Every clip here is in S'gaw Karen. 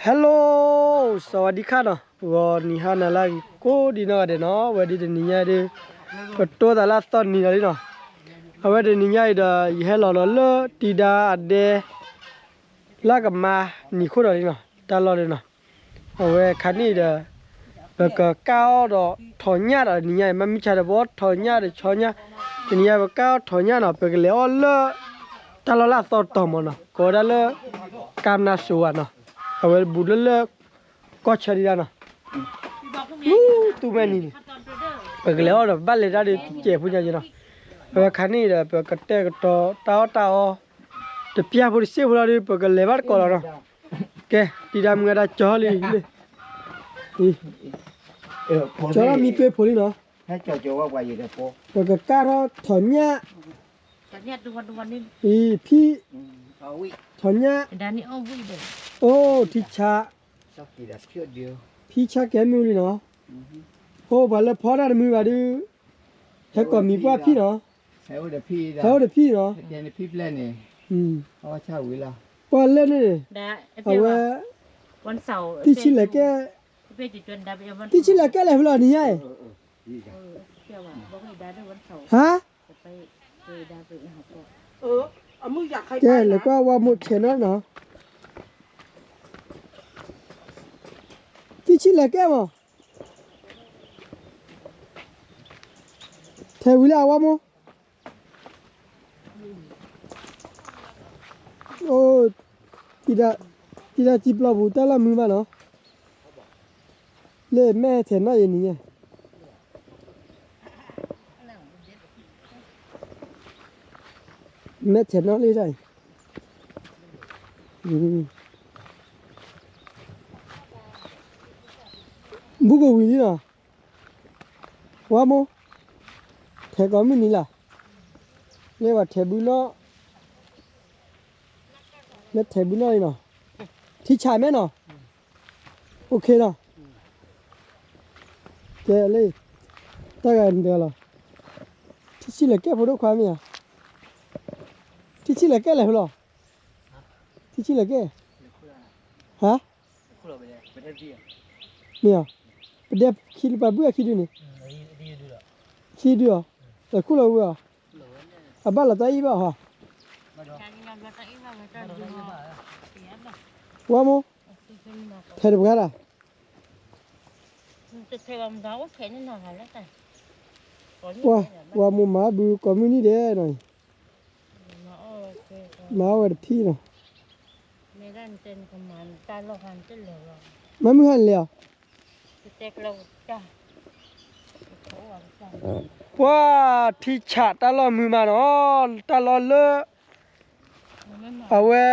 Hello, สวัสดีค่ะ နီၤ, ဂီၤနံၤဟါနၤလၢအဂ့ၤကိးဒံနီၢ်ဂၤဒဲးနီၤ, အဝဲဒ်တနံၤညါအံၤဒုး ပတိသးလၢအသီနံၤလီၤလံနီၤ, အဝဲတနံၤညါအံၤဒီး ယဟဲလီၤလီၤလၢတံၤဒါအဒဲ လၢကမါနံၤခိၣ်ဒီးလံနီၤ, တၢ်လီၢ်ဒုးနီၤ, အဝဲခါန့ၣ်ဒီး ပကကၢ်အီၣ်ဒီးထိးညၣ်ဒီးတနံၤညါအံၤ မ့မ့ၢ်ဆါဒီး ပအီၣ်ထိးညၣ်ဒီးဆီညၣ်, တနံၤညါပကၢ်အီၣ်ထိးညၣ်နီၤ, ပကလဲၤအီၣ်လၢ တၢ်လီၢ်လၢအသီတတီၤမးနီၤ, ကိးဝဲဒၣ်လၢ ကါမနါစိၤဝဲနီၤ, အဝဲဘူးလၢလၢ ကီၢ်ဆၢဒံးဒၣ်နီၤ, လၢသူမဲာ်နံၤန့ၣ် ပကလဲၤအီၣ်ဒီးဘၣ်လဲၤတၢ်ဒုးတစဲးဖိညါက့နီၤ, အဝဲခါန့ၣ်ဒီး ပကတဲာ်ကတီၤတၢ်အီၣ်တၢ်အီ တပျၢ်ဖိတစ့ၢ်ဖိလီၤဒုး ပကလဲၤဘၣ်တကိးလီၤနီၤ, ကဲ တံၤဒါမုၢ်ဂၤဒၣ်ကၠီလံလံ ကၠီထီၣ်မံပ့ဖိလံနီၤ, ပကကၢ်ထီၣ်ထိးညၣ်, အံၤ ဖံ, ထိးညၣ်, အိၣ်ထံဆး, ဖံဆးကဲမုၢ်လံနီၤ, အိၣ်ပှၤလၢဖီတၢ်တမုာ်ဘၣ်ဒုး, ဟဲကိးမံၤပှၢ်ဖံနီၤ, ဟဲအိၣ်ဒီးဖံနီၤ, ပှၤလၢန့ၣ်န့ၣ်, အဝဲ တံဆံလဲၤကဲ, တံဆံလဲၤကဲလဲၣ်ဖဲလီၤနံၤညါအံၤ, ဟါ, ကဲ လဲၤကွၢ်ဝါမိၢ်ထဲနီၤနီၤ, တံဆံလဲၤကဲမး, ထဲဝံၤလၢအဝါမိၢ် အိၣ်, တံၤဒါစံာ်ပျီပူၤ တၢ်လီၢ်မုာ်မးနီၤ, လၢမဲာ်ထဲနီၣ်အံၤနံၤညါ, မဲာ်ထဲနီၣ်လံတၢ်အံၤ, ဘူးကဝံၤလံနီၤ, ဝါမိၢ်, ထဲကိးမုၢ်နံၤလၢ်, လၢပှၤထဲဘုနီၣ်, မ့ၢ်ထဲဘုနီၣ်လံနီၤ, ထံဆးမဲနီၤ, အိၣ်ခ့နီၤ, ကဲလံ, တၢ်ဂၤဒၢလီၤ, ထံဆံးလဲၤကဲဖိဒိၣ်ခွါမ့ၢ်ဧါ, ထံဆံးလဲၤကဲလဲၣ်ဖဲလီၤ, ထံဆံးလဲၤကဲ, ဟါ မ့ၢ်ဧါ, ပဒဲခံပှၤဘုၣ်အခံဒုန့ၣ်, ခံဒုအီၤ, လဲၤခူၣ်လီၤဝဲအီၤ, အဘၣ်လီၤတၢ်အံၣ်ဘၣ်ဟီ, ဝါမိၢ်, ထဲတပှၢ်တၢ် ပှၤ, ပှၤမိၢ်မၤဘုကိးမုၢ်နံၤဒဲးနီၤ, မၤဝဲတဖံနီၤ, မ့ၢ်မုၢ်ဟါန့ၣ်လဲၤအီၤ, ပှၤထံဆးတၢ်လီၢ်မုာ်မးနီၤ, တၢ်လီၢ်လၢ အဝဲ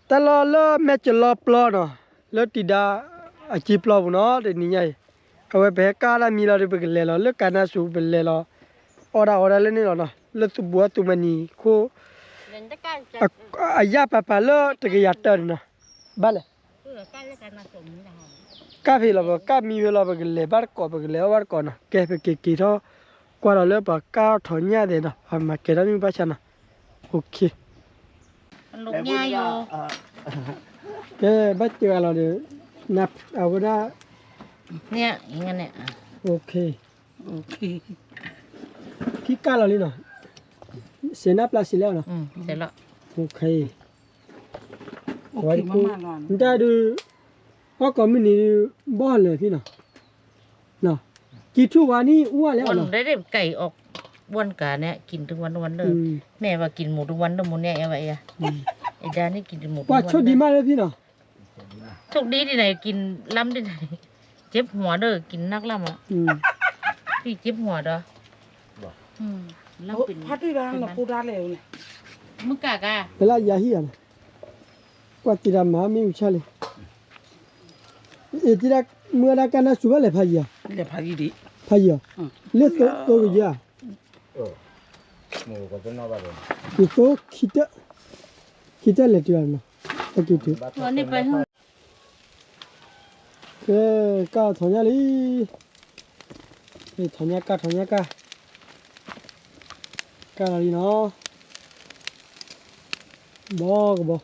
တၢ်လီၢ်လၢမဲာ်ကလီပျီနီၤ, လၢတံၤဒါအစံာ်ပျီပူၤနီၤ တနံၤညါအံၤ, အဝဲပဟဲကၢ်တၢ်မံလီၤဒီး ပကလဲၤလီၤလၢကါနါစူၤ ပလဲၤလီၤ အီၣ်ဒၣ်အီဒၣ်လၢန့ၣ်လီၤနီၤ, လၢသူဘူးအသူၣ်မနံၤခိၣ် အယၣ်ပၤပၤလၢတကယၤတၢၢ်န့ၣ်နီၤ, ဘၣ်လဲၣ် ကၢ်ဖဲလီၤ ပကၢ်မံဖဲလီၤ ပကလဲၤဘၣ်တကိး ပကလဲၤအီၣ်ဘၣ်တကိးနီၤ, ကဲ ပက့ၤက့ၤထီၣ် ကွၢ်ဒီးလၢပှၤကၢ်အီၣ်ထိးညၣ်သ့ၣ်နီၤ, ပှၤမၤကဲထီၣ်မ့ၢ်ဘၣ်ဆၣ်နီၤ, ကဲ ဘၣ်စှၤလီၤဒီး အဝဲဒၣ် ခံကၢ်လီၤလံနီၤ, စဲးနၢ်ပျၢ်စံးလဲၣ်နီၤ, နတၢ်ဒုး အီၣ်ကိးမုၢ်နံၤဒုး ဘီၣ်လဲၤဖံနီၤ, ကံထူၣ်ဝါနံၣ်အူဝဲလဲၣ်နီၤ, ဝဲန့ၣ် ပှၤဆိၣ်ဒံးမးလၢဖံနီၤ, ကၠိဒံးမးလၢဖံနီၤ, ဖံကၠိမးဒီး ဖဲလၢယၤဟံၣ်ဧါန့ၣ်, ကွၢ်တံၤဒါမၤမ့ၣ်အူဆၣ်လံ, အ့ၣ် တံၤဒါ မုၢ်ဝဲဒၣ်ကါနါစူၤဘၣ်လဲၤဖးယံၤဧါ, ဖးယံၤဧါ, လၢသိကယၤဧါ, ယသိခံတၢၢ်, ခံတၢၢ်လဲၤတုၤဧါနီၤ, က့ၤတုၤ ကဲ ကၢ်ထီၣ်ညၣ်လံ, ထီၣ်ညၣ်ကၢ် ထီၣ်ညၣ်ကၢ်, ကၢ်လီၤလံနီၤ, ဘီကဘီ,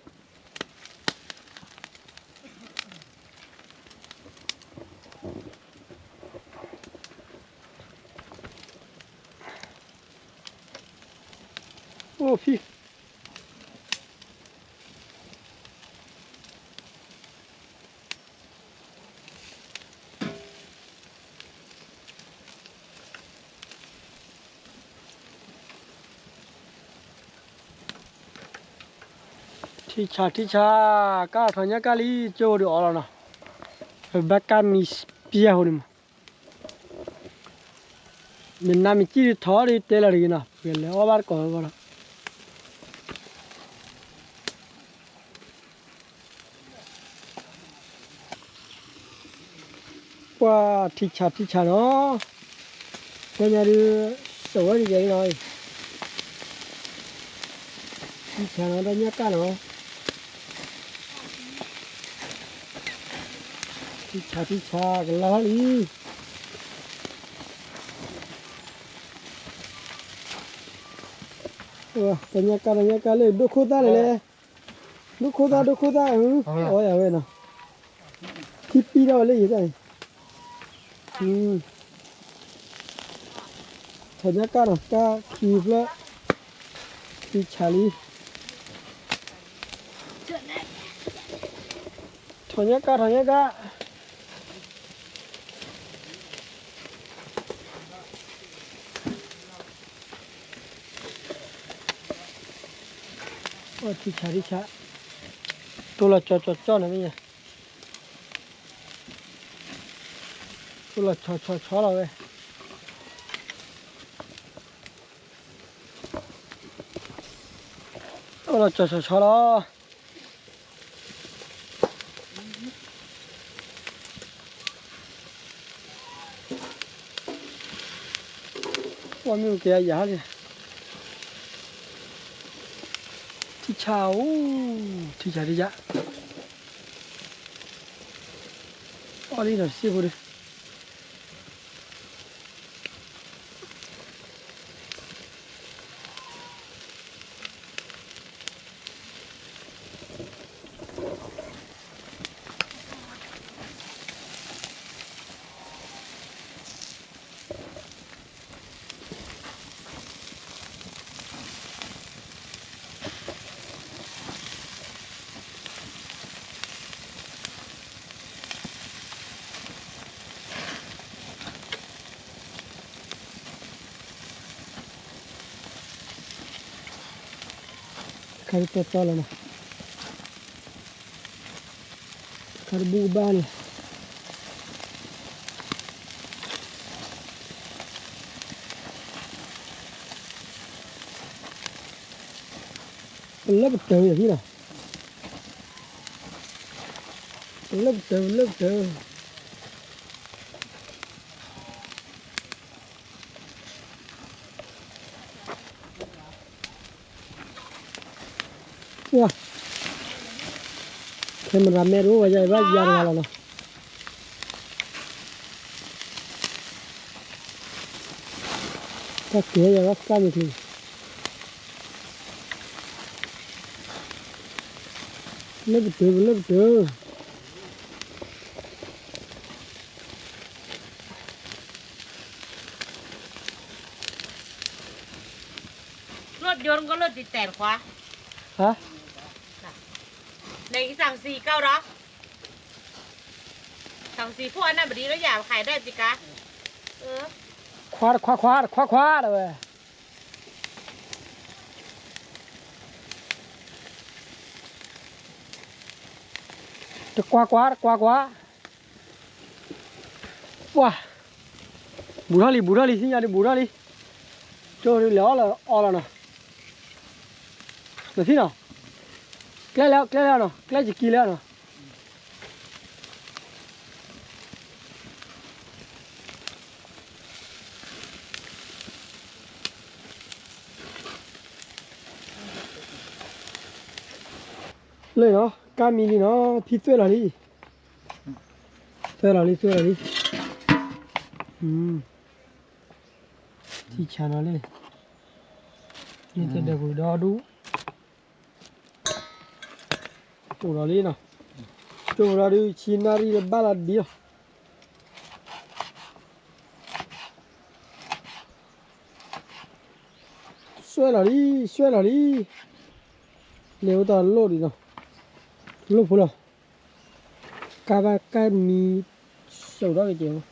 အိၣ်ဖံ ထံဆးထံဆး ကၢ်ထီၣ်ညါကၢ်လံ ကၠိဒုးအီလီၤနီၤ ပဘၣ်ကၢ်မံၤပျဲၢ်ဟိန့ၣ်မး မ့ၢ်နါမ့ၢ်ကံၣ်ဒုးထီၣ်ဒုးတဲလီၤတဂ့ၤနီၤ ပလဲၤအီၣ်ဘၣ်တကိးဝဲဘၣ်ဒီး ပှၤထံဆးထံဆးနီၤ တၢ်ညါဒုး စိာ်ဝဲဒ်ယဲလီၤ ထံဆးနီၤ တၢ်ညါကၢ်နီၤ ထံဆးထံဆး ကလီၤလံ တၢ်ညါကၢ် တၢ်ညါကၢ်လၢ ဒိၣ်ခိၣ်သၣ်လဲၣ်လဲၣ် ဒိၣ်ခိၣ်သၣ် ဒိၣ်ခိၣ်သၣ် အီယၤဝဲနီၤ ထံပံထီၣ်ဝဲလၢယၤတၢ်န့ၣ် ထီၣ်ညါကၢ်နီၤ ကၢ်ခံဖျၢၣ် ထံဆးလံ ထီၣ်ညါကၢ် ထီၣ်ညါကၢ် ထံဆးထံဆး တိၢ်လီၤကၠီကၠီကၠီနီၤမ့ၢ်ညါ တိၢ်လီၤဆီဆီဆီလီၤဝဲ တိၢ်လီၤဆီဆီဆီလီၤ ပှၤမ့ၢ်ကယၤယၤလံ ထံဆးအိၣ် ထံဆးထံဆး အီၣ်လံနီၤ စ့ဖိဒီး ခါဒ်တီတီလီၤနီၤ ခါတဘူၣ်ကဘၣ်န့ၣ် ပလၢပတၢၤယၤဖံနီၤ ပလၢပတၢၤ ပလၢပတၢၤ camera man တအိၣ်ဝဲယၤ ယဘၣ်ယၤတဂၤလီၤနီၤ တၢ်ကဲယၤဘၣ်သၣ်မ့ၢ်ချ့ လၢပတၢၤ ပလၢပတၢၤ รถยนต์ก็รถติดแต่งขวา ฮะ ไหนสั่งสี่เก้าเหรอ สั่งสี่พวกอันนั้นพอดีแล้วอยากขายได้สิกะ เออ ခွါ ခွါ ခွါ ခွါ ခွါ လီၤဝဲ တကွၢ်ကွၢ် တကွၢ်ကွၢ် ပှၤ ဘူးထီၣ်လံ ဘူးထီၣ်လံ သ့ၣ်ညါဒုးဘူးထီၣ်လံ ကၠိဒုးလဲၤအီၣ်လီၤအီလီၤနီၤ နသ့ၣ်နီၤ ကျဲလဲၤ ကျဲလဲၤနီၤ ကျဲယကံလဲၤနီၤ လၢနီၤ ကၢ်မံလံနီၤ ဖံသွဲၣ်လီၤလံ သွဲၣ်လီၤလံ သွဲၣ်လီၤလံ ထံဆးနီၤလံ မ့ၢ်တဲဒီးကွံာ်ဒီဒူၣ် အိၣ်လီၤလံနီၤ ကၠိလီၤဒုး ဆံနၣ်ရံၣ်လၢဘၣ်လီၤဒံးလီၤ သွဲလီၤလံ, သွဲလီၤလံ, လဲၤအိၣ်တၢ်လိၣ်ဒံးနီၤ, လိၣ်ဖိလီၤ, ကါဘၣ်ကါမံ စိာ်ထီၣ်က့ၤကဲး,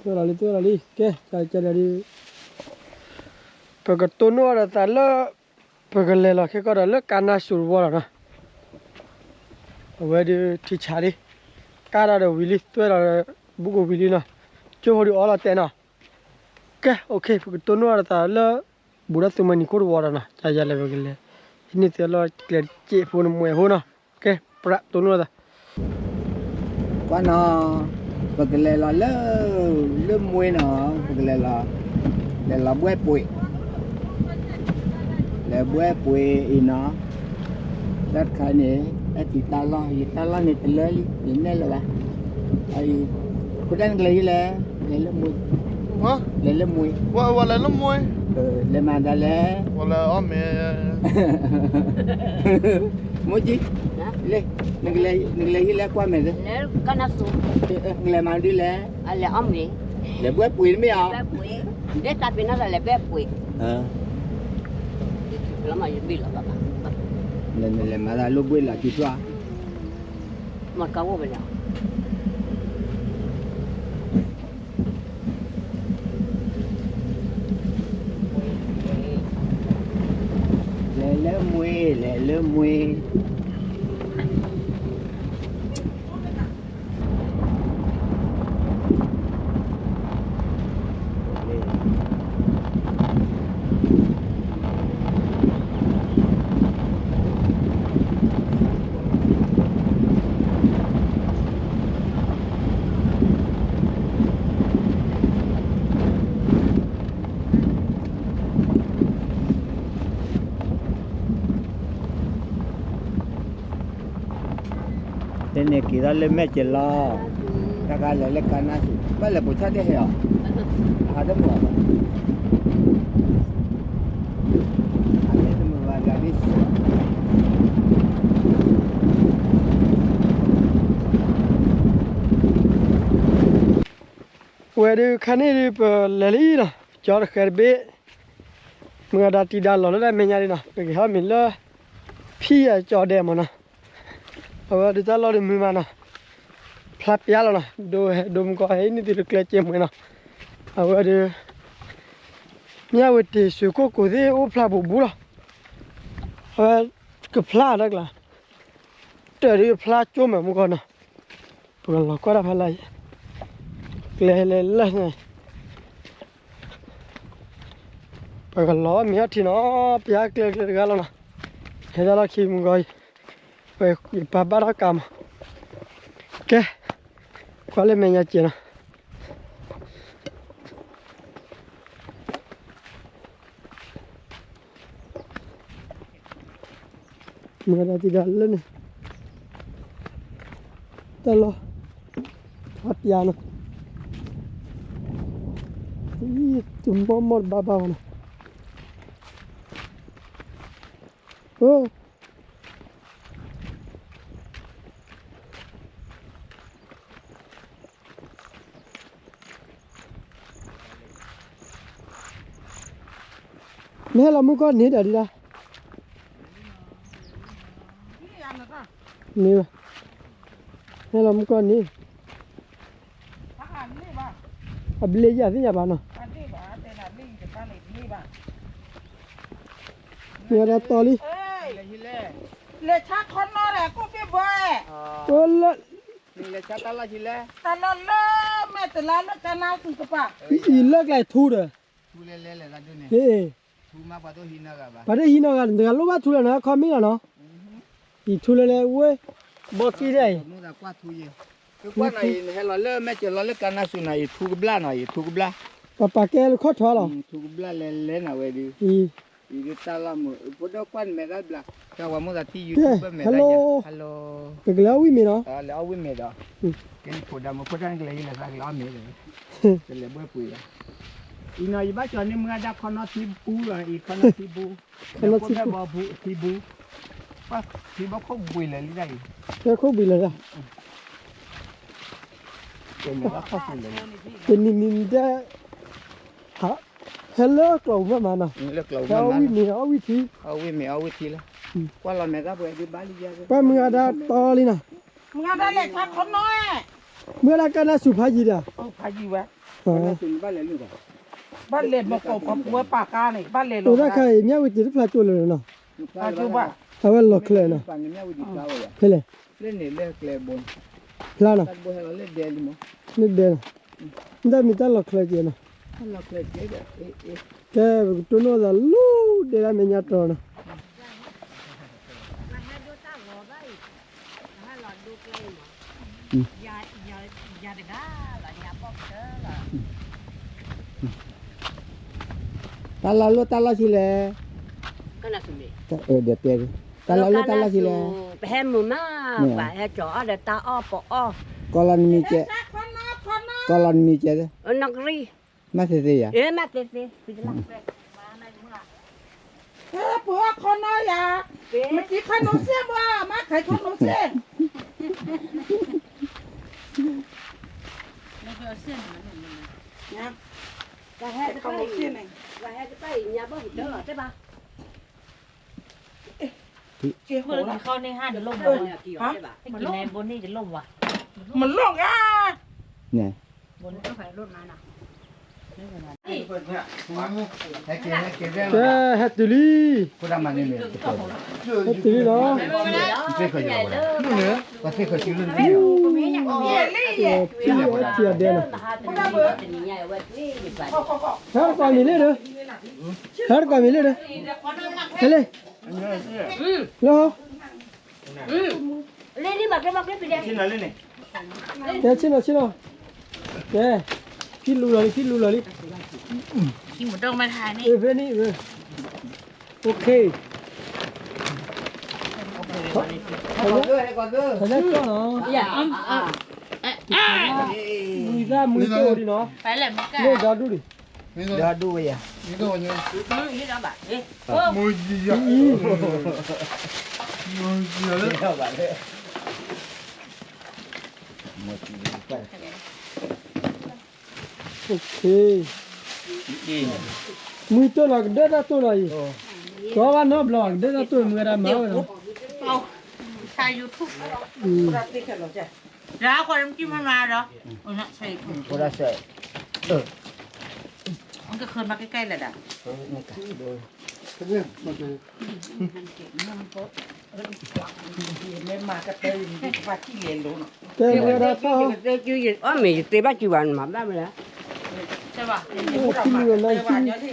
သွဲလီၤလံ သွဲလီၤလံ, ကဲ ကဲဒီး ပကတိၢ်နီၣ်ဒီးသးလၢ ပကလဲၤလီၤခဲကီၢ်ဒီးလၢကါနါစူၤတဝီလီၤနီၤ, အဝဲဒုးထံဆးလံ, ကါဒီးဒီးဝံၤလံ သွဲလီၤဒီး ဘူးကဝံၤလံနီၤ, ကၠိဖိဒုးအီလီၤတဲာ်နီၤ, ကဲ okay ပကတိၢ်နီၣ်ဒီးသးလၢ ဘူးဒီးသုးမီနံၤခိၣ်တဝီဒီးနီၤ, ကယၤလဲၣ်ပကလဲၤ, ဟံးန့ၢ်သုအလီၢ်ကျဲတစဲးဖိန့ၣ်မွဲဖိနီၤ, ကဲ ပြးတိၢ်နီၣ်သး ကွၢ်နီၤ, ပကလဲၤလီၤလၢ လၢမွ့နီၤ, ပကလဲၤလီၤ, လဲၤလီၤဘှဲၣ်ပှ့ၤ, လဲၤဘှဲၣ်ပှ့ၤအံၤနီၤ, တၢ်တခါန့ၣ် အဲၣ်ထံတၢ်လီၢ်, ယတၢ်လီၢ်န့ၣ်တလၢလံ, ယနဲၣ်လၢၤဘၣ်, အံၤ, ဖိဒၣ်နကလဲၤဟံးလဲၣ်, လဲၤလၢမွ့, လဲၤလၢမွ့, လဲၤမၤဒ်လဲၣ်, မိၢ်ကံ, လၢ, နကလဲၤဟံးလဲၣ်ကွၢ်မဲာ်, နကလဲၤမၤဒ်လဲၣ်, လဲၤဘှဲၣ်ပှ့ၤတမ့ၢ်ဧါ, နလဲၤမၤသးလိၣ်ဘှ့ၣ်လီၤကံထွါ, မၤကဝဲၢ်ဝဲလီၤ လဲၤလၢမွ့, လဲၤလၢမွ့. တဲန့ၣ်က့ၤထီၣ်လၢမဲာ်စၢၤလီၤ, တၢ်ကလဲၤလၢကါနါစူၤ, ဘၣ်လဲၤပိာ်ဆၣ်တဟဲအီၤ, အဟးတမုာ်ဘၣ်, အဟးတမုာ်ဘၣ်ဒ် ဝဲဒုးခါန့ၣ်ဒုးပလဲၤလံနီၤ, ကၠီတဃဲးတဘ့ၣ်, မုၢ်ဂၤဒါတံၤဒါလီၤလၢတၢ်မဲာ်ညါလံနီၤ, ပကဟဲအီၣ်မ့ၤလၢ ဖံယၤကၠီဒဲးမးနီၤ, အဝဲဒုးတၢ်လီၢ်ဒုးမုာ်မးနီၤ, ဖျါပျါလီၤနီၤ, ဒိဟဲဒိမုၢ်ကီၢ်ဟဲအံၤန့ၣ်သုတကျဲကဲမွဲနီၤ, အဝဲဒုး မ့ၢ်ဝဲတ့ၢ်စူၤကိၣ်ကိၣ်သ့ၣ်အိၣ်ဖျါဘူးဘူးလီၤ, အဝဲကဖျါတၢ်ကျါ, တၢ်ဒုးဖျါကၠိမဲာ်မုၢ်ကီၢ်နီၤ, ပကလီၤကွၢ်တၢ်ဖဲလၢ်အံၤ, ကျဲလဲၤလၢ်န့ၣ်, ပကလီၤမ့ၤအီထံနီၤ, ပျါကျဲကျဲတဂၤလီၤနီၤ, ဟဲတၢ်လီၢ်ခံမုၢ်ကီၢ်အံၤ, ပပာ်ဘၣ်ထီၣ်ကးမး, ကဲ, ကွၢ်လၢမဲာ်ညါကဲနီၤ. မၤဒၣ်တံၢ်ဒၣ်လၢန့ၣ်, တၢ်လီၢ်, ဖျါပျါနီၤ, တမီၢ်မီၢ်တဘၣ်ဘၣ်ဘၣ်နီၤ, အိၣ် မ့ၢ်ဟဲလီၤမုၢ်ကီၢ်န့ၣ်ဒီးဒံးဒၣ်, မ့ၢ်ဘၣ်, ဟဲလီၤမုၢ်ကီၢ်န့ၣ်, အဘျ့ယၤသ့ၣ်ညါဘၣ်နီၤ, မ့ၢ်ဝဲဒၣ်တီၤလံ, လဲၤဆါခီနီၤဒီး ကိၣ်ဘ့ၣ်ဘီ, လၢ တၢ်လီၢ်လၢမဲာ်တလါလၢကနါသူၣ်ကပၤ, အံၤလၢကျဲထူဒီး, ဟ့ၣ်, ပှၤတဟံးနီတဂၤ တဂၤလိၣ်ဘၣ်ထူလၢၤနီၤ ခီမ့ၢ်လီၤနီၤ, အံၤထူလၢၤလၢဝဲ, ဘီကံဒီးအံၤ, ကွၢ်နၤအံၤ နဟဲလီၤလၢမဲာ်စၢၤလီၤလၢကနါစူၤနၤအံၤ ထူကဘျၣ်နီၤ အံၤထူကဘျၣ်, ပပာ်ကဲလၢခီၣ်ထွါလီၤ, ထူကဘျၣ်လဲၤလဲၤနၤဝဲဒုး, အံၤဒုးတၢ်လီၢ်မုာ် ဖိဒိၣ်ကွၢ်နမဲာ်တၢ်ဘျး, တၢ်ဝဲမိၣ်သးထံၣ် YouTube မဲာ်တၢ်ယၤ, hello, ပကလဲၤအီၣ်ဝံၣ်မ့ၤနီၤ, လဲၤအီၣ်ဝံၣ်မ့ၤဒီး, ကဲဖိဒၣ်မုၣ်ဖိတၢ်နကလဲၤဟံးလၢသးကလဲၤအီၣ်မ့ၤဒီး, ကလဲၤဘှဲၣ်ပှ့ၤလီၤ, အံၤနီၤ ယဘၣ်ကၠီၤန့ၢ်မုၢ်ဂၤဒၣ်ခီနီထံပူလီၤ အံၤခီနီထံပူ, လၢခိၣ်ဘဲၣ်ဘီထံပူ, ထံဘီခိၣ်ဘှံးလၢာ်လံဒၣ်အံၤ, ခိၣ်ဘှံးလၢာ်ဒၣ်, တနံၤနံၤဒၣ်, ဟဲလၢကျိာ်ပူၤမးမးနီၤ, လၢကျိာ်ပူၤမးမးနီၤ, အီၣ်ဝံၣ်မ့ၤ အီၣ်ဝံၣ်ထံ, အီၣ်ဝံၣ်မ့ၤ အီၣ်ဝံၣ်ထံလီၤ, ကွၢ်လီၤမဲာ်သၣ်ပှဲၤဒုးဘၣ်လံယဲ, ပှၢ်မုၢ်ဂၤဒၣ်တီလံနီၤ, မုၢ်ဂၤဒၣ်ကနၣ်ဆူၣ်ဖးယံၤဒီး, ဘၣ်လဲၤမီၢ်ကိးပှၤပူၤဝဲပာ်ကါန့ၣ် ဘၣ်လဲၤလီၤ, တၢ်ခါအံၤ မၠၣ်ဝတံၤတဖျါကၠိလၢာ်နီၤ, အဝဲလီၤချၢနီၤ, ဖဲလဲၣ်, ဖျါနီၤ, လၢဒဲနီၤ, မ့ၢ်တၢ်မ့ၢ်တၢ်လီၤချၢက့ၤနီၤ, ကဲ ပကတိၢ်နီၣ်သးလၢဒဲဒၣ်မဲာ်ညါတြီနီၤ, တၢ်လီၢ်လၢတၢ်လီၢ်ဆံလဲၣ်, တၢ်လီၢ်လၢတၢ်လီၢ်ဆံလဲၣ်, ပဟဲမုာ်မး, ပှၤဟဲကၠီၤအီၣ်ဒီးတၢ်အီၣ်ပအီၣ်, ကီၢ်လီၤနမံၤကဲ, ကီၢ်လီၤနမံၤကဲ, နီၢ်ကရံၣ်, မ့ၢ်သ့သ့ယၤ, မ့ၢ်သ့သ့, ပှၤခီနီယၤ, မ့ၢ်သ့ခီနီစ့ၢ်မး, မ့ၢ်ခီနီစ့ၢ်, ခီနီစ့ၢ်န့ၣ်, ပှၤဟဲတပၢ်အံၤညါဘၣ်ဟူးတၢ်လီၤတဲဘၣ် မလိၣ်ဂၤ, ကဲ ဟဲတုၤလံ, ဟဲတုၤလံလီၤ, ထံၣ်အဒဲလီၤ, ဟဲတကွၢ်မံၤလၢဒီး, ဟဲတကွၢ်မံၤလၢဒီး, ဟဲလံ, လၢ ကဲ ဆ့ၣ်နီၤ ဆ့ၣ်နီၤ, ကဲ, ဖံလူလီၤလံ ဖံလူလီၤလံ, ဖဲန့ၣ်, အိၣ်ခ့, မုၢ်သၣ်မုၢ်တိၢ်ဒံးနီၤ, လၢဒီဒူၣ်ဒံး, ဒီဒူၣ်ဝဲယၤ, မုၢ်တိၢ်နီၤ ကဒၢတၢ်တိၢ်နီၤအံၤ, ကီဘၣ်နီတဘျီ ကဒၢတၢ်တိၢ်မုၢ်ဝဲဒၣ်မၤဝဲနီၤ, ဒီး တဲဝဲဒၣ်ထီၣ်, အီၣ်မ့ၢ်ယသ့ဘၣ်စုဘၣ်နမၤဘၣ်မလဲၣ်, ဖံမုၢ်ဝဲလီၤ, ဟးတၢ်တ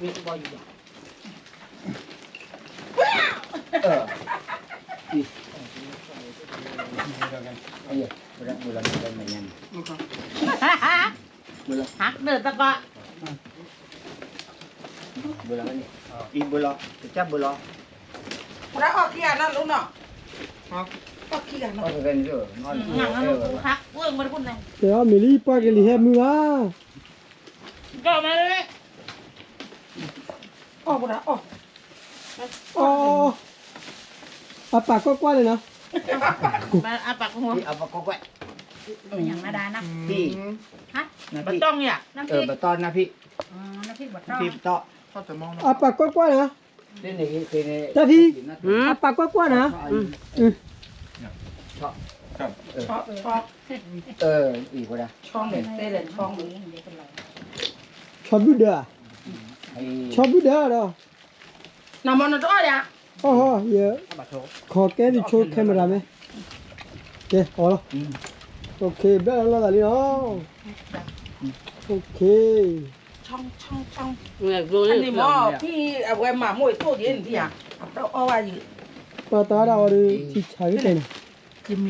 ကီး, ဘၣ်လီၤ, အံၤဘၣ်လီၤ, တကၢ်ဘၣ်လီၤ, အီၣ်ခံဂၤနီၤ လီၤနီၤ, အီၣ်ခံဂၤနီၤ, တဲအီၣ်မ့ၢ်လံ ပှၤကလံၤဟဲမုၢ်ဘၣ်, အီၣ်, အပာ်ကွၢ်ကွၢ်န့ၣ်နီၤ, အပာ်ကွၢ်ကွၢ်, ဘၣ်တီၢ်, ဘၣ်တီၢ်နၢ်ဖံး, အပာ်ကွၢ်ကွၢ်နီၤ, တၢ်ဖံး, အပာ်ကွၢ်ကွၢ်နီၤ, ဆီဘုဒၢ, ဆီဘုဒၢဒီး, နမ့ၢ်နတအီၣ်ယၤ, အီၣ်ဟီ, ယ, ခိးကဲဒုးဆိ camera မ့ၢ်, ကဲ အီၣ်လီၤ, ဘျၢလီၤသးလံနီၤ, အန့ၣ်မ့ၢ်ဖံအဝဲမၤမိၢ်အသိၣ်ဒ်န့ၣ်ဧါ, အတအီၣ်ဘၣ်ယံၤ, ပှၤတၢ်ဝဲဒၣ်အီၤဒီး ထံဆးကတဲာ်န့ၣ်, ပှၤ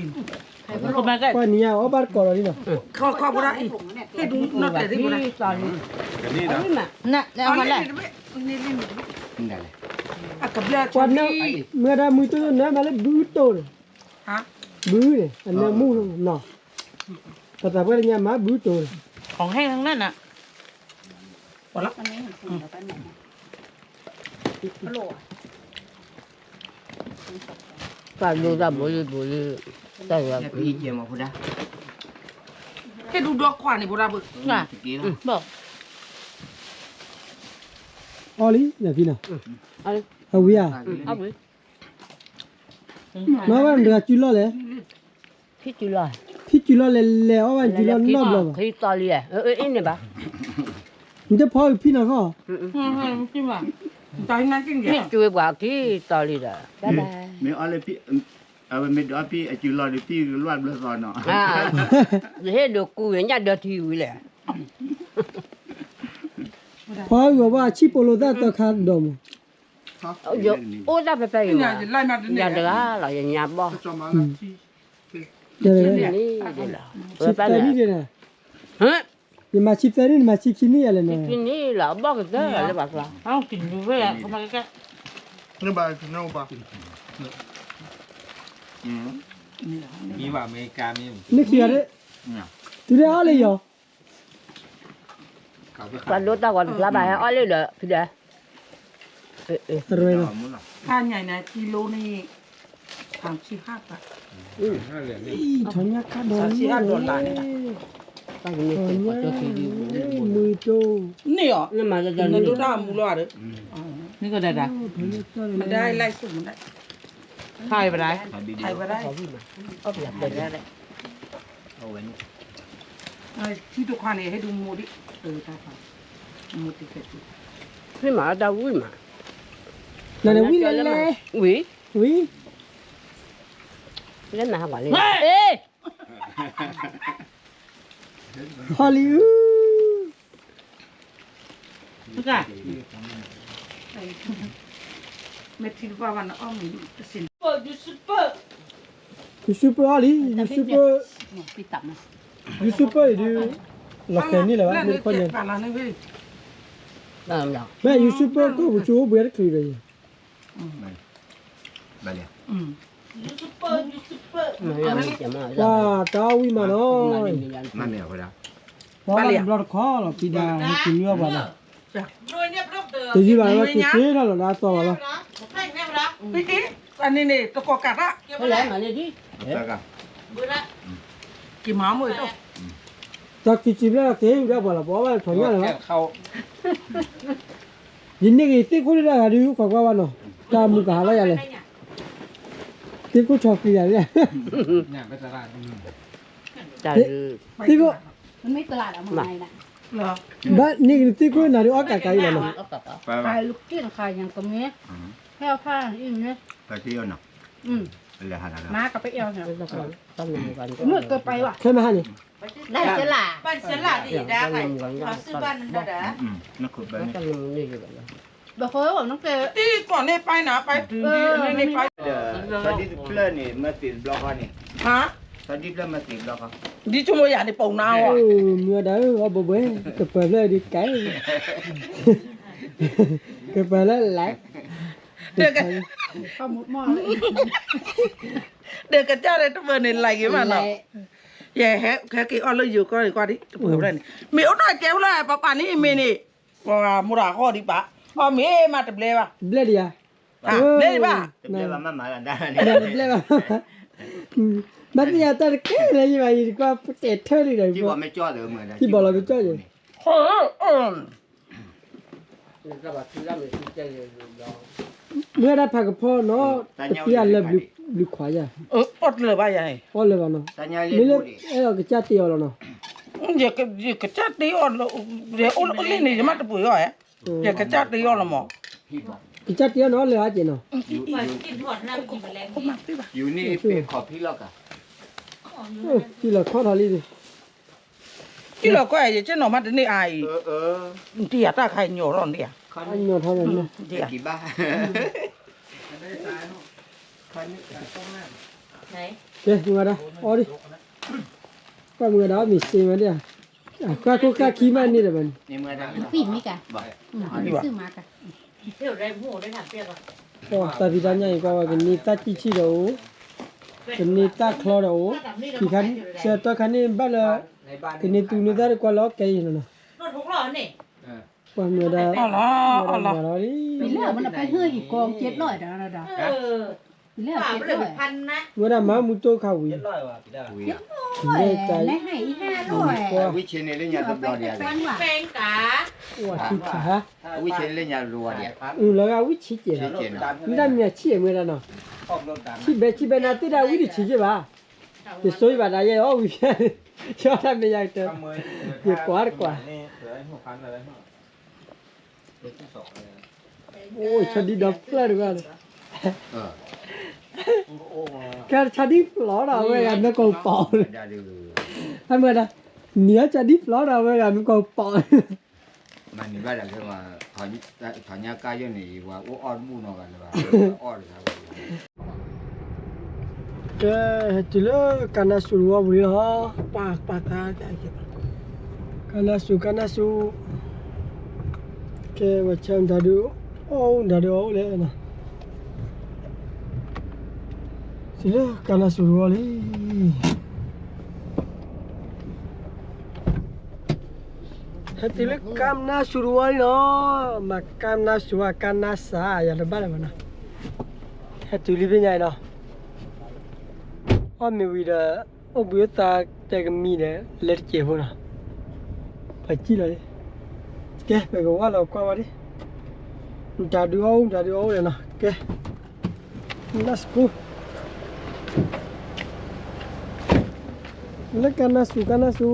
နံၤညါအီၣ်ဘၣ်တကိးလီၤဒ်နီၤ, ခီခီဖိဒၣ်အံၤ, ဟ့ၣ်ဒူနီၢ်တဲာ်သ့ၣ်ဖိဒၣ်, ပှၤ, မုၢ်တၢ်မုၢ်တိၢ်နၢမးလၢဘုတိၢ်န့ၣ်, ဘုန့ၣ် အနၢမူနီၤ, ပသးပှၢ်တညါမးဘုတိၢ်န့ၣ်, ပာ်ဒိၣ်တၢ်ဘိလံဘိလံ, တၢ်ယၤပံၤ, ဟ့ၣ်ဒူဒီခွါန့ၣ် ဖိဒၣ်ဖိ, အီလံ နဖံနီၤ, အဝံၤဧါ, နီၢ်ဘၣ်နတဂၤစုလီၢ်လဲၣ်, ဖံစုလီၢ်လဲၣ် လဲၤအီၣ်ဘၣ်စုလီၢ်နီတဘျီဘၣ်, နတဖီအံၤဖံနီၤခီ, စုပှၤခံတီၤလံဒီး မ့ၢ်အီၣ်လၢဖံ အဝဲမ့ၢ်ဒိးဖံအစုလီၢ်ဒီးဖံကလွၢ်ဘျီသီနီၤ, ယဟ့ၣ်ဒိးကူဝဲညၣ်ဒၢထံဝံၤလဲၣ်, ဖီအံၤဘၣ်ဆံၣ်ပိလိာ်သၣ်သီခါဒီးမး, အိၣ်တၢ်ဖဲဖဲအံၤ, ယၤတဂၤလီၤ ယညါဘီၣ်, ဆံသၢနံၣ်ဒ်လီၤ, ယမၤဆံသၢနံၣ် နမၤဆံခံနံၣ်ယၤလဲၣ်နီၤ, ဆံခံနံၣ်လီၤဘီၣ်ကတၢၢ်လၢဘၣ်ကျါ, နခံဂၤဒၣ်, တုၤဒၣ်အီၣ်လၢယီၤ ပှၤဒိတၢ်ဂီၤတဖျါဘၣ်ဟဲအီၣ်လၢဒီးဖံဒီး, ထီၣ်ညါခါဒီး, ထီၣ်ညါ, မုၢ်တိၢ်, နဒၣ်, ထံတခွါန့ၣ် ဟဲဒုးမိၢ်ဒံး, မိၢ်တံၢ်ခဲ, ဖံမၤတၢ်ဝံၣ်မး, နဝံၣ်လဲၣ်လဲၣ်, ဝံၣ်, ဝံၣ်, လၢနဟးပှၤလံ, ဟီလံအူ, မ့ၢ်ထံတခွါဘၣ်နအီၣ်မ့ၢ်, ယူၤဆူပၢၢ်အီၤလံ, ယူၤဆူပၢၢ်, ယူၤဆူပၢၢ်အံၤဒုး, လီၤဃဲၤန့ၣ်လၢၤဘၣ်, မ့ၢ်ယူၤဆူပၢၢ်ကီၢ်ပူၤကၠိအိၣ်ဘှံးတချုးဒီးအံၤ, ပှၤတၢ်အီၣ်ဝံၣ်မးနီၤ, ပှၤဘၣ်တဘျီတခီလီၤ ဖံဒါ ဟဲက့ၤနွံအီၣ်ပှၤနီၤ, တယံာ်ဘၣ်လၢက့ၤက့ၤထီၣ်လီၤဒီးအသီဘၣ်လီၤ, န့ၣ်န့ၣ် တကိးကးတၢ်, က့ၤမၤမိၢ်, တၢ်ခံစံးဘျဲၣ်လီၤက့ၤဝံၤဒၣ်ပှၤလီၤ ပအီၣ်ဘၣ်လၢထီၣ်ညၣ်လၢၤဘၣ်, ယန့ၢ်က့ၤသ့ၣ်ခိၣ်ဒၣ်တဂၤဒုး ကွၢ်ကွၢ်ဘၣ်နီၤ, တၢ်မုၢ်ကဟးလီၤယၤလဲၣ်, သ့ၣ်ခိၣ်ဆီဃံယၤလဲၣ်, သ့ၣ်ခိၣ်, ဘၣ်န့ၢ်က့ၤသ့ၣ်ခိၣ်နၤဒုးအီၣ်ကးကးအံၤလီၤနီၤ, ခဲမဟါန့ၣ်, သီဒံတဖျၢၣ်န့ၣ် မၤသ့ၣ်တဘျီဃီန့ၣ်, သီဒံတဖျၢၣ်မၤသ့ၣ်တဘျီဃီ, ဒ်ဆိကမိၣ်ယၤန့ၣ် ပိာ်နါအီၤ, မုၢ်ဝဲဒၣ်ဧၢ အီၣ်ဘှံးဘှဲ ကပၤဖျၢၣ်ဒုးကဲ, ကပၤလၢလဲၤ ဒီးကစၢ်ဒီးတမၢန့ၣ် like ဂ့ၤမးနီၤ, ယဟဲက့ၤအီၣ်လၢယိၤကီၢ်န့ၣ်ကွၢ်ဒံး တပှဲၤဖျၢၣ်န့ၣ်, မ့ၢ်အိၣ်နီၢ်ကဲဖျၢၣ် ပပာ်န့ၣ်မ့ၢ်န့ၣ်, ပှၤမိၢ်တၢ်ဃီဒံးပာ်, အီၣ်မ့ၢ်မးတဘျဲဘၣ်, ဘျဲဒံးဧါ, ဘျဲဒံးဘၣ်, ဘျဲဘၣ်, မၤသ့ၣ်ညါတၢ်တကဲလၢယဘၣ်ယံၤတကွၢ်တဲာ်ထၢၣ်လံဒီး, ယဘီၣ်လီၤကစၢ်ယဲၢ် မ့ၢ်ဝဲဒၣ်ဖးကဖီနီၤ, တပျၢ်လၢဘျုးခွါယၤ, အီၣ်လၢၤဘၣ်နီၤ, မ့ၢ်လၢအဲၣ်ဒိးကစၢ်တ့အီၤလီၤနီၤ, ယကစၢ်တ့အီၤလၢအိၣ်လၢန့ၣ် ယမ့ၢ်တပှ့ၤအီၤ, ယကစၢ်တ့အီၤလီၤမး, ကစၢ်တ့အီၤနီၤ လၢအက့ၤနီၤ, ယူၤန့ၣ်ဖဲခီၣ်ဖံလီၤကါ, ဖံလီၤခီၣ်ထီၣ်လံ, ဖံလီၤခီၣ် ယကဲနီၤမးတန့ၢ်အါအံၤ, တံၤယၤတၢ်ခါညီထီၣ်န့ၣ်ဧါ, ညီထီၣ်န့ၣ်, က့ၤဘၣ်, ကဲမုၢ်ဝဲဒၣ် အီၣ်ဒံး, ကွၢ်မုၢ်ဝဲဒၣ်အီၣ်မ့ၤစ့မးဒံးဧါ, ဃၣ်ခိၣ်ဃၣ်ခံမးန့ၣ်ဒီးဘၣ်န့ၣ်, တၢ်ဖံးတၢ်ညၣ်အံၤကွၢ်ဝဲ ကန့ၢ်တၢ်စံၣ်ဆံၣ်ဒီးအိၣ်, ကန့ၢ်တၢ်ချီဒီးအိၣ်, ခံခါဆၢတီၢ်ခါန့ၣ်ဘၣ်လၢ, ကန့ၢ်သူန့ၢ်သၣ်တကွၢ်လၢအီၣ်ကဲအံၤနီၤနီၤ, ပှၤမုၢ်ဝဲဒၣ်, အီၣ်လီၤ, အီၣ်လီၤ, လီၤ, လီၤ, လီၤ, ဝဲဒၣ်မၤမူတိခါဝံၤ, ဝံၤ, ဝံၤဆ့န့ၣ်လၢညါတဘျီဒံး, ဝံၤဆ့န့ၣ်လၢညါတဘျီဒံး, လၢဂၤဝံၤဆ့ကဲ, မ့ၢ်တၢ်မံၤဆ့မ့ၢ်ဒၣ်နီၤ, ဆ့ဘဲဆ့ဘဲနၤသ့ၣ်ဒၣ်ဝံၤတဆ့ကဲဘၣ်, ယဆိယဘၣ်ဒၣ်ယဲအီၣ်ဝံၤဖဲ, ဆီတၢ်မ့ၢ်ယၤကတၢၢ်, ယကွၢ်တကွၢ် အိၣ်ဆီဒံဒီဖျၢၣ်တဘၣ်လၢ, ကဲဆီဒံဖျိဒီးအဝဲဂၤမ့ၢ်ကီၢ်ပီၣ်, အမ့ၢ်ဒၣ်, မ့ၢ်အီၣ်ဆီဒံဖျိဒီးအဝဲဂၤမ့ၢ်ကီၢ်ပီၣ်, မၤန့ၢ်ဘၣ်ဒီးကဲ, ထီၣ်ညါကါယိၣ်န့ၣ် ယဝၤအိၣ်အီၣ်တဘူၣ်နီၤဘၣ်လၢၤဘၣ်, အီၣ်တဂၤဘၣ်, ကဲ, ဟဲတုၤလၢကါနါစူၤတဝီပူၤလံလီၤ, ပှၤပှၤသး, ကါနါစူၤ ကါနါစူၤ, ကဲ, ဝဲဆၢမတၤဒုး, အီၣ်အိၣ်မတၤဒုးအီၣ်အိၣ်လဲၣ်နီၤ, တုၤလၢကါနါစူၤတဝီလံ ဟဲတုၤလၢကါနါစူၤတဝီလံနီၤ, မ့ၢ်ကါနါစူၤဧါ ကါနါစူၤဧါ ယၤတဘၣ်လၢၤဘၣ်နီၤ, ဟဲတုၤလံဖဲညါအံၤနီၤ, အီၣ်မ့ၤဝံၤဒီး, အိၣ်ဘှံးအိၣ်သါတဲကမံၤဒီး လဲၤတစဲးဖိနီၤ, ပှၤစံၣ်လီၤလံ, ကဲ ပကဝၢ်လီၤကွၢ်ဝဲဒၣ်, မတၤဒုးအီၣ်အိၣ် မတၤဒုးအီၣ်အိၣ်လဲၣ်နီၤ, ကဲ နၢ်စကိ, လၢကါနါစူၤ ကါနါစူၤ,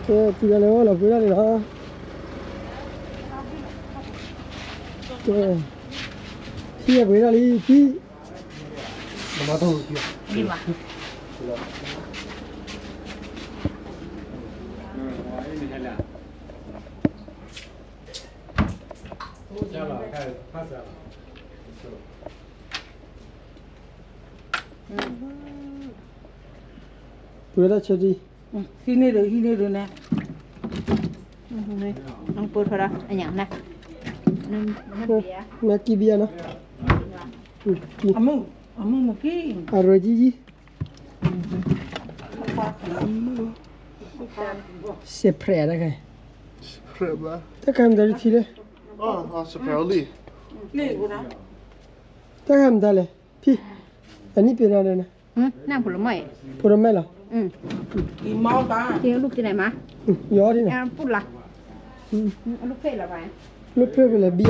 ကဲ တုၤဒၣ်လဲာ်ဝဲလီၤပှ့ၤဒၣ်န့ၣ်လီၤ, ကဲ, ဟံၣ်ပှ့ၤဒၣ်လံ ဖံ, ပှ့ၤဒၣ်ဆၢဒံ, ဟံးန့ၢ်ဒုး ဟံးန့ၢ်ဒုးန့ၣ်, နပှ့ၤထီၣ်ဒီးအညၣ်နၤ, နကံဘံယၤနီၤ, အမုၢ်, အမုၢ်မုၢ်ကံ, အရၢၢ်ကံကံ, စဲးဖရဲးတခါ, တခါမတၤဒုးထံလၢ, တခါမတၤလဲၣ်, ဖံ, အနံၣ်ပ့ၤနီၤဒၣ်န့ၣ်, ဖိတမဲလီၤ, ယီၤဒ်န့ၣ်, လိၣ်ဖဲလဲၣ်ဘံယၤ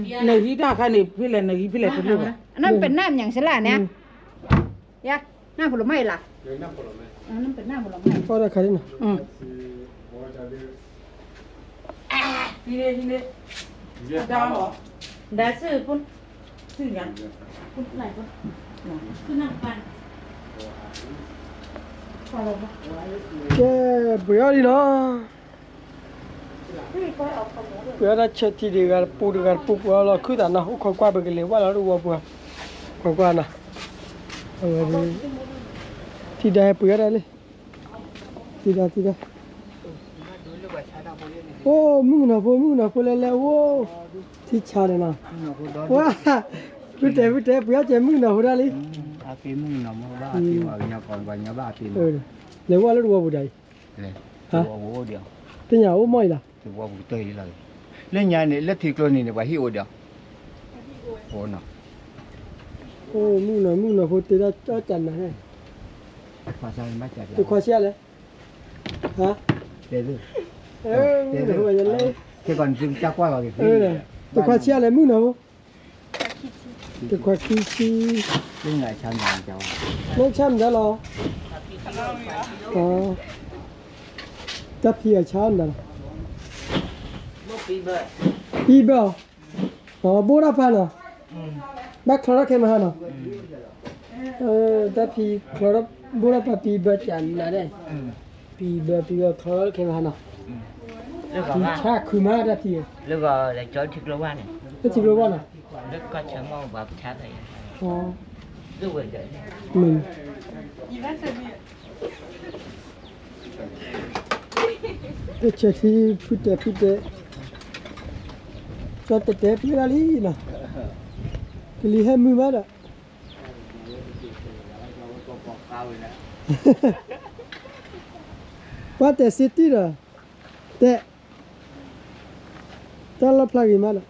န့ၣ်, နဟံးတၢ်ခါန့ၣ် ဖဲလဲၣ် နဟံးဖဲလဲၣ်တလိၣ်ဘၣ်, နပနၢ်မညၣ်စလၢ်န့ၣ်, ယၤ, နၢ်ဖိလီၤမၢ်အံၤလီၤ, နပနၢ်ဖိလီၤမၢ်အံၤ, အီၣ်တၢ်ခါဒ်နီၤ, ဟံးန့ၢ်, ဟံးန့ၢ်, ဒါစု, ကဲ, ပှ့ၤအီၣ်လံနီၤ, ပှ့ၤအီၣ်တၢ်ဆၢထံတဂၤတပူၤ တဂၤတပူၤ ပှ့ၤအီၣ်လီၤခုၣ်သးနီၤ, အိၣ်ခိးကွၢ် ပကလဲၤဝဲလီၤတဝီပှၤ, ခိးကွၢ်နီၤ, အဝဲ, ထံဒါဟဲပှ့ၤအီၣ်ဒၣ်လံ, ထံဒါ ထံဒါ အိၣ်မုၣ်ကနီၤဖိ မုၣ်ကနီၤဖိလဲၤလဲၤအိၣ်, ထံဆါန့ၣ်နီၤ, ဝါ, ဖုတဲ ဖုတဲ ပှ့ၤအီၣ်ကဲမုၣ်ကနီၤဖိဒၣ်လံ, လဲၤဝဲလၢတဝီပူၤဒၣ်အံၤ, သ့ၣ်ညါအိၣ်မီၢ်အံၤလီၤ, လၢညါန့ၣ် လၢထံကျိန့ၣ်န့ၣ် ပှၤဟံၣ်အိၣ်ဒီး, အိၣ်နီၤ, အိၣ်မုၣ်ကနီၤ မုၣ်ကနီၤဖိတဲဒၣ်ကၠီကၠးနၤန့ၣ်, တခွါဆံးလဲၣ်, ဟါ, တခွါဆံးလဲၣ်, မုၣ်ကနီၤဖိ, တခွါခံဆံ, မ့ၢ်ဆါမတၤလီၤ, တၢ်ဖံးအဆါမတၤလီၤ, ပံဘၢ, ဘိၣ်ဒၣ်ပၢ်နီၤ, ဘၣ်ချီထီၣ်ခဲမဟါနီၤ, တၢ်ဖံးချီထီၣ်, ဘိၣ်ဒၣ်ပၢ်ပံဘၢကၠးနၤဒဲး, ပံဘၢ ပံဘၢချီထီၣ်ခဲမဟါနီၤ, ပံဆါခုမးတၢ်ဖံး, လၢထံကျိဝဲနီၤ, မုၢ် တဆဲးထံ ဖုတဲ ဖုတဲ, ကၠီတဲတဲပှ့ၤဒၣ်လံနီၤ, ကလံၤဟဲမုၢ်မးဒီး, ပှၤတဲစ့တံၢ်ဒီး, တဲ, တၢ်လီၣ်ဖျါဂ့ၤမးဒီး,